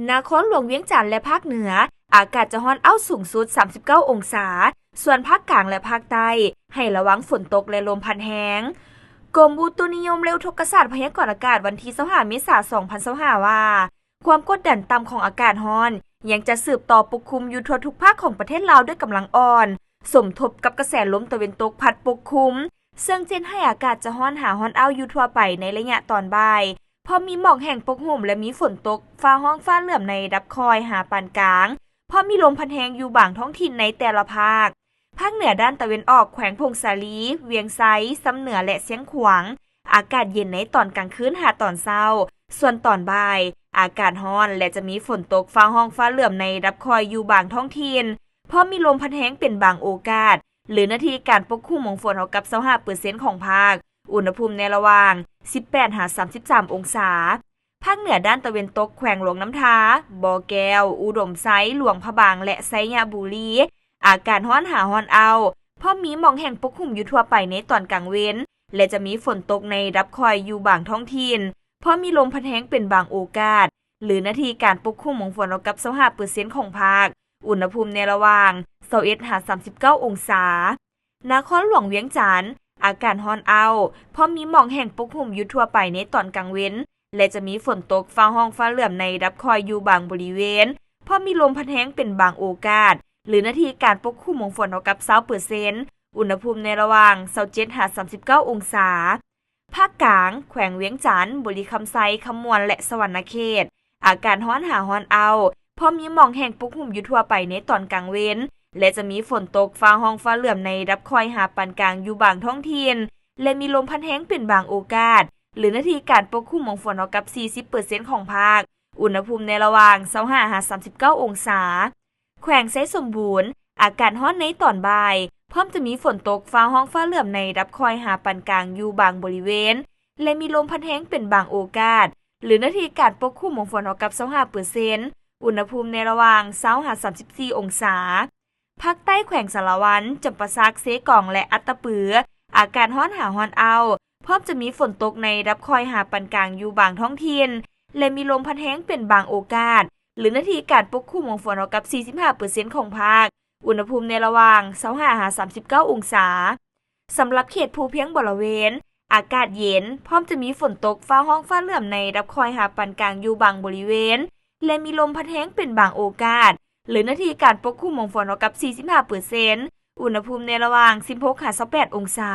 ນະຄອນຫຼວງວຽງຈັນ ແລະ ພາກເໜືອ ອາກາດຈະຮ້ອນອ້າວ ສູງສຸດ ສາມສິບເກົ້າ ອົງສາ, ສ່ວນພາກກາງ ແລະ ພາກໃຕ້ ໃຫ້ລະວັງຝົນຕົກ ແລະ ລົມພັດແຮງ. ກົມອຸຕຸນິຍົມ ແລະ ອຸທົກກະສາດ ພະຍາກອນອາກາດ ວັນທີ ຊາວຫ້າ ເມສາ ສອງພັນຊາວຫ້າ ວ່າ ຄວາມກົດດັນຕ່ຳຂອງອາກາດຮ້ອນ ຍັງຈະສືບຕໍ່ປົກຄຸມຢູ່ທົ່ວທຸກພາກຂອງປະເທດລາວ ດ້ວຍກຳລັງອ່ອນ, ສົມທົບກັບກະແສລົມຕາເວັນຕົກພັດປົກຄຸມ, ເຊິ່ງຈະເຮັດໃຫ້ອາກາດຈະຮ້ອນຫາຮ້ອນອ້າວຢູ່ທົ່ວໄປໃນໄລຍະຕອນບ່າຍ, ພ້ອມມີໝອກແຫ້ງປົກຫຸ້ມ ແລະ ມີຝົນຕົກ, ຟ້າຮ້ອງຟ້າເຫຼື້ອມໃນລະດັບຄ່ອຍຫາປານກາງ, ພ້ອມມີລົມພັດແຮງຢູ່ບາງທ້ອງຖິ່ນໃນແຕ່ລະພາກ. ພາກເໜືອດ້ານຕາເວັນອອກ ແຂວງຜົ້ງສາລີ, ວຽງໄຊ, ຊຳເໜືອ ແລະ ຊຽງຂວາງ ອາກາດເຢັນໃນຕອນກາງຄືນຫາຕອນເຊົ້າ, ສ່ວນຕອນບ່າຍ ອາກາດຮ້ອນ ແລະ ຈະມີຝົນຕົກ, ຟ້າຮ້ອງຟ້າເຫຼື້ອມໃນລະດັບຄ່ອຍຢູ່ບາງທ້ອງຖິ່ນ, ພ້ອມມີລົມພັດແຮງເປັນບາງໂອກາດ, ຫຼືເນື້ອທີ່ການປົກຄຸມຂອງຝົນເທົ່າກັບ ຊາວຫ້າເປີເຊັນຂອງພາກ, ອຸນຫະພູມໃນລະຫວ່າງ ສິບແປດ ຫາ ສາມສິບສາມ ອົງສາ. ພາກເໜືອດ້ານຕາເວັນຕົກ ແຂວງຫຼວງນ້ຳທາ, ບໍ່ແກ້ວ, ອຸດົມໄຊ, ຫຼວງພະບາງ ແລະ ໄຊຍະບູລີ ອາກາດຮ້ອນຫາຮ້ອນອ້າວ, ພ້ອມມີໝອກແຫ້ງປົກຫຸ້ມຢູ່ທົ່ວໄປໃນຕອນກາງເວັນ ແລະ ຈະມີຝົນຕົກໃນລະດັບຄ່ອຍຢູ່ບາງທ້ອງຖິ່ນ, ພ້ອມມີລົມພັດແຮງເປັນບາງໂອກາດ, ຫຼືເນື້ອທີ່ການປົກຄຸມຂອງຝົນເທົ່າກັບ ຊາວຫ້າເປີເຊັນຂອງພາກ, ອຸນຫະພູມໃນລະຫວ່າງ ຊາວເອັດ ຫາ ສາມສິບເກົ້າ ອົງສາ. ນະຄອນຫຼວງວຽງຈັນ ອາກາດຮ້ອນອ້າວ, ພ້ອມມີໝອກແຫ້ງປົກຫຸ້ມຢູ່ທົ່ວໄປໃນຕອນກາງເວັນ ແລະ ຈະມີຝົນຕົກ, ຟ້າຮ້ອງຟ້າເຫຼື້ອມໃນລະດັບຄ່ອຍຢູ່ບາງບໍລິເວນ, ພ້ອມມີລົມພັດແຮງເປັນບາງໂອກາດ, ຫຼືເນື້ອທີ່ການປົກຄຸມຂອງຝົນເທົ່າກັບ ຊາວເປີເຊັນ, ອຸນຫະພູມໃນລະຫວ່າງ ຊາວເຈັດ ຫາ ສາມສິບເກົ້າ ອົງສາ. ພາກກາງ ແຂວງວຽງຈັນ, ບໍລິຄຳໄຊ, ຄຳມ່ວນ ແລະ ສະຫວັນນະເຂດ ອາກາດຮ້ອນຫາຮ້ອນອ້າວ, ພ້ອມມີໝອກແຫ້ງປົກຫຸ້ມຢູ່ທົ່ວໄປໃນຕອນກາງເວັນ ແລະ ຈະມີຝົນຕົກ, ຟ້າຮ້ອງຟ້າເຫຼື້ອມໃນລະດັບຄ່ອຍຫາປານກາງຢູ່ບາງທ້ອງຖິ່ນ ແລະ ມີລົມພັດແຮງເປັນບາງໂອກາດ, ຫຼືເນື້ອທີ່ການປົກຄຸມຂອງຝົນເທົ່າກັບ ສີ່ສິບເປີເຊັນຂອງພາກ, ອຸນຫະພູມໃນລະຫວ່າງ ຊາວຫ້າ ຫາ ສາມສິບເກົ້າ ອົງສາ. ແຂວງໄຊສົມບູນ ອາກາດຮ້ອນໃນຕອນບ່າຍ, ພ້ອມຈະມີຝົນຕົກ, ຟ້າຮ້ອງຟ້າເຫຼື້ອມໃນລະດັບຄ່ອຍຫາປານກາງຢູ່ບາງບໍລິເວນ ແລະ ມີລົມພັດແຮງເປັນບາງໂອກາດ, ຫຼືເນື້ອທີ່ການປົກຄຸມຂອງຝົນເທົ່າກັບ ຊາວຫ້າເປີເຊັນ, ອຸນຫະພູມໃນລະຫວ່າງ ຊາວ ຫາ ສາມສິບສີ່ ອົງສາ. ພາກໃຕ້ ແຂວງສາລະວັນ, ຈຳປາສັກ, ເຊກອງ ແລະ ອັດຕະປື ອາກາດຮ້ອນຫາຮ້ອນອ້າວ, ພ້ອມຈະມີຝົນຕົກໃນລະດັບຄ່ອຍຫາປານກາງຢູ່ບາງທ້ອງຖິ່ນ ແລະ ມີລົມພັດແຮງເປັນບາງໂອກາດ, ຫຼືເນື້ອທີ່ການປົກຄຸມຂອງຝົນເທົ່າກັບ ສີ່ສິບຫ້າເປີເຊັນຂອງພາກ, ອຸນຫະພູມໃນລະຫວ່າງ ຊາວຫ້າ ຫາ ສາມສິບເກົ້າ ອົງສາ. ສຳລັບເຂດພູພຽງບໍລະເວນ ອາກາດເຢັນ, ພ້ອມຈະມີຝົນຕົກ, ຟ້າຮ້ອງຟ້າເຫຼື້ອມໃນລະດັບຄ່ອຍຫາປານກາງຢູ່ບາງບໍລິເວນ ແລະ ມີລົມພັດແຮງເປັນບາງໂອກາດ, ຫຼືເນື້ອທີ່ການປົກຄຸມຂອງຝົນເທົ່າກັບ ສີ່ສິບຫ້າເປີເຊັນ, ອຸນຫະພູມໃນລະຫວ່າງ ສິບຫົກ ຫາ ຊາວແປດ ອົງສາ.